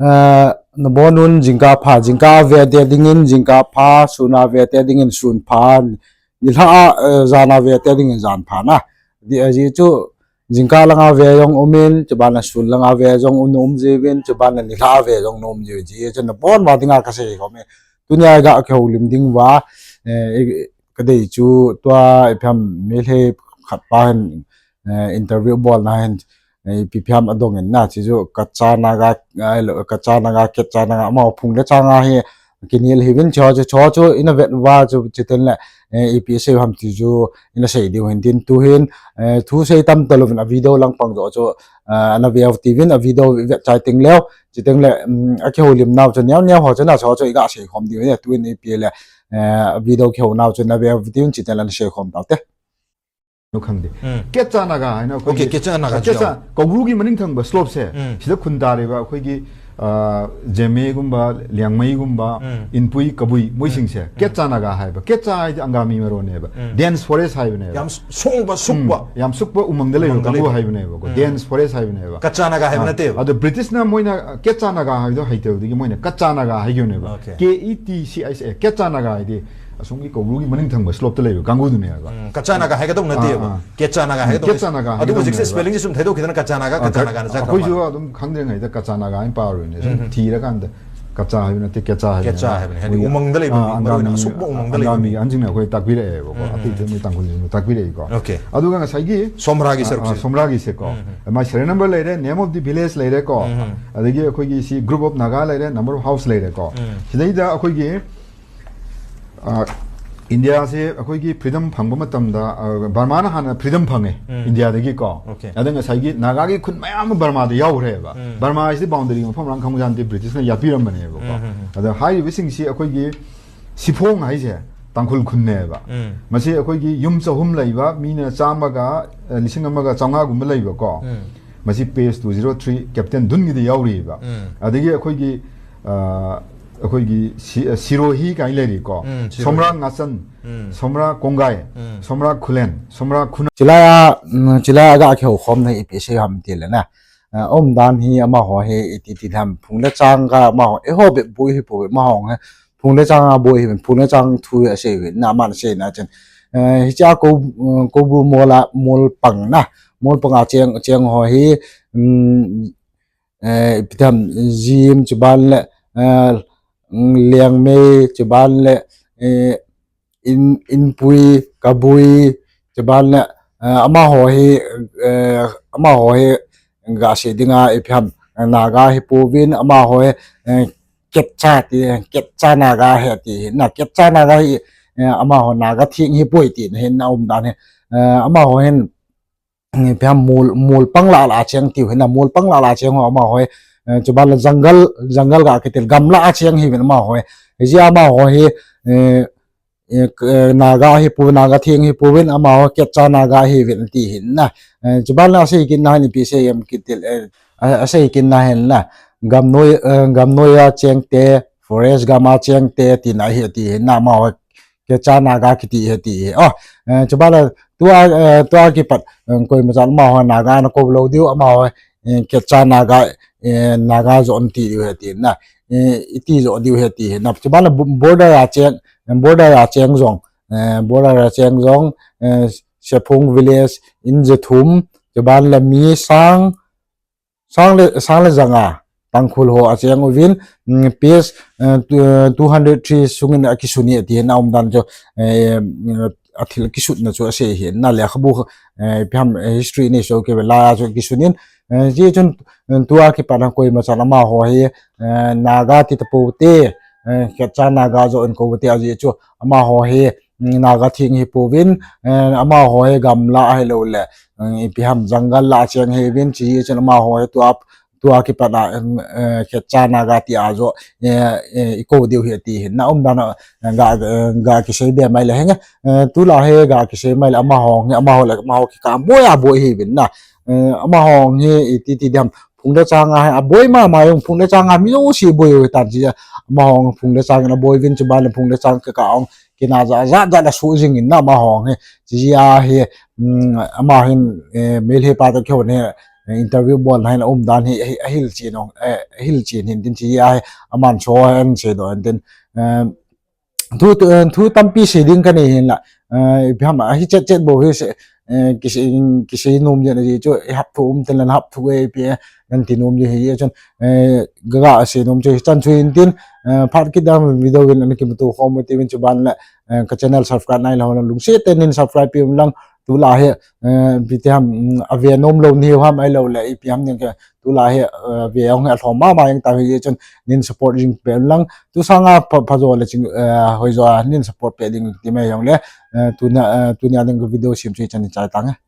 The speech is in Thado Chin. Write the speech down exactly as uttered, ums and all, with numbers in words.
Eh, nabonun jingkah pha, jingkah vete dingin jingkah pha, suna vete dingin sun pha, nilhah a, eh, jana vete dingin jan pha na. Di aji chu jingkah langa ve jong umin, chuban le sun langa ve jong um jiuvin, chuban le nilhah a ve jong um jiuvin. Ji chu nabon uva dinga kasei khom e. Tunia ga kihoulim ding uva, eh, kadei chu tua ipi ham Meitei khat pa hin, eh, interview bolna hin, eh, ipi ham adong in na, chi chu Kacha Naga, eh, Kacha Naga, Kecha Naga, ama phung le changa hi, kinel hiuvin chu, chu, chu, chu, ina vet uva chu, chuteng le, eh, ipi sei ham ti chu, ina sei diu hin tin tu hin, eh, thu sei tam talouvin a video lang pang jo chu, eh, ana ve u tivin a video vet chai teng leu, chuteng le, um, akihoulim nau chu neo neo ho chu na chu, chu iga sei khom diu hin, tu hin ipi le, eh, video kihou nau chu na ve u tivin chuteng le na sei khom tau te. Nu khang di. Hmm. Kecha Naga haina akhoi Okay, gi, Kecha Naga Kecha, jao. Kaugru gi maning thang ba slope se. Hmm. Sida khun tare ba akhoi gi, ah, Zeme gumba, Liangmai gumba, Hmm. Inpui, Kabui, moi Hmm. sing se. Hmm. Kecha Naga hai ba. Kecha hai di Angami maro ne ba. Hmm. Dense forest hai ba ne ba. Yam sung ba, suk ba. Hmm. Yam suk ba, umang da lei Umang da kanggu lei. Hai ba ne ba. Ko Hmm. Dense forest hai ba ne ba. Kacha Naga hai ba Ah, na te ba. Ado British na moi na Kecha Naga hai do hai te di moi na Kacha Naga hai gi ne ba. Okay. K E T C H A, Kecha Naga hai di. Asung gi Kaugru gi maning thang ba slope ta lei kanggu du ne ba. Hmm, Kacha Naga hai ka dong na Ah, te ba. ah. Kecha Naga hai ka dong. Kecha Naga hai Adu ka dong hujik se ne ba. Spelling ji sum thai do khidana Kacha Naga, Ah, Kacha ka-, Naga na ja akhoi ka ju ba. Adum khang de ngai da Kacha Naga in pa ru ne. Sum Hmm. thi ra kan da. Kacha hai na te Kecha hai Kecha na. hai na. Hai Ui, umang da lei ah, ba. Angami, Suk ba umang da lei ba. Angami, anjing na akhoi takpi re ba ko. Hmm. Ati te mi Tangkhul ji takpi re ko. Okay. Adu ga ngasai gi. Somra gi Ah, sir ah, ki. Somra gi se ko. Hmm. Mai serial number lei re, name of the village lei re ko. Hmm. Adagi akhoi gi si group of Naga lei re, number of house lei re ko. Hmm. Sidai da akhoi gi Ah, India se akhoi gi freedom phangba matam da, ah, Burma na hana freedom phange, Hmm. India dagi ko. Okay. Adang ngasai gi Naga gi khun mayam Burma da yau re ba. Hmm. Burma si boundary ma pham rang khang jan te British na yapi ram ba ne ba ko. Hmm, hmm, hmm. Ada hai wi sing si akhoi gi Siphong hai se Tangkhul khun ne ba. Hmm. Masi akhoi gi yum chahum lei ba, mi na chama ga, eh, lising ama ga chaunga gum lei ba ko. Hmm. Masi page two zero three, Captain Dun gi di yau ri ba. Hmm. Adagi akhoi gi, ah, akhoi gi si-, ah, Sirohi kai lei ri ko. Hmm, Sirohi. Somra Ngasan, Hmm. Somra Kongai, Hmm. Somra Khulen, Somra Khuna. Chilai a, mm, chilai a ga kihou khom na ipi sei ham ti le na. Ah, umdan hi amaho hi iti ti ham phung le chang ka amaho. Eiho be boi hi po be amaho he. Phung le chang a boi hi, phung le chang thu hi asei hi, na man sei na chen. Eh, hicha ko, mm, ko bu mola, mol pang na. Mol pang a cheng, cheng ho hi, mm, eh, ipi ham, Zim, chuban le, eh, mm, Liangmai, chuban le, eh, In, Inpui, Kabui, chuban le, eh, amaho hi, eh, amaho hi, ga sei dinga ipi ham, Naga hi pouvin, amaho hi, eh, Kecha ti, Kecha Naga hi ti, na Kecha Naga hi, eh, amaho Naga theng hi poi ti, na hin na umdan hi, eh, amaho hin, eh, ipi ham mol, mol pang la la cheng tiu hin na mol pang la la cheng ho amaho hi, eh, chuban le jungle, jungle ga kitil gamla a cheng hi vin amaho hi. Hijeh a amaho hi, eh, eh, k-, eh, Naga hi pu, Naga theng hi pouvin amaho Kecha Naga hi vin ti hin na. Eh, chuban le asei kit na hin ipi sei em kitil, eh, a, asei kit na hin na. Gamnoi, eh, gamnoi a cheng te, forest gam a cheng te, ti na hi ti hin na amaho Kecha Naga kiti hi ti hi. Oh, eh, chuban le tua, eh, tua kipat, eh, koima chan amaho Naga na kou lou diu, amaho, eh, Kecha Naga, eh, Naga jo ti diu hi ti na. Eh, iti jo diu hi ti hi na. Chuban le bo-, border a cheng, border a cheng jong, eh, border a cheng jong, eh, Sephung village in je thum, chuban le mi sang, sang le, sang le janga, Tangkhul ho acheng uvin, mm, page, eh, two, eh, two hundred three sungin akisun e ti hin na umdan chu, eh, athil kisutna chu asei hin na lekhabu, eh, ipi ham, eh, history nei so kei ve la chu kisunin, eh, hijeh chun, eh, tua kipat na koima chan amaho hi, eh, Naga ti tapou te, eh, Kecha Naga jo in kou te ajeh chu amaho hi, mm, Naga theng hi pouvin, eh, amaho hi gamla ahilou le, mm, ipi ham jungle la cheng hi vin chi chun amaho hi tua, tua kipat a, mm, eh, Kecha Naga ti a jo, eh, eh, ikou diu hi ti hin na umdan a, eh, ga, eh, ga kisei be mai le henge, eh, tu la hi ga kisei mai le amaho, amaho le, amaho kikah boi a boi hi vin na, eh, amaho hi iti ti diam, phung le chang a hi, aboi mama jong phung le chang a mi jouse boi u tan chi, amaho phung le chang in aboi vin chuban le phung le chang kikah ong, kina ja, ja, ja la su jing in na amaho hi, chi a hi, mm, ama hin, eh, Meitei pa to kihou ne, interview bolna hin aumdan hi ahilchen hin tin, hiche hi aman so ahin seidoh in tin, thu tampi sei ding kanei hinla, ipi ham, ahichetchet bou hi kisei nom jeh in ahi chu, ihapthu um tengle nahapthu e ipi, nati nom jeh hi chun, kaga sei nom chu hichan chu hin tin, phat kit dan video in ana kimuto khom u tiuvin, chuban le ka channel subscribe nailou ho lungset tah in subscribe peh un lang, tulai hi ipi ti ham, ave nomlou nahiu ham ahiloule ipi ham ding, tulai hi ve hung hi alhom mama jeng tau hijeh chun nin support jing peh un lang, tu sanga phajo le ching, hoijo a nin support peh ding ti mai jongle, tunia ding ka video sem chu hichan in chai tange.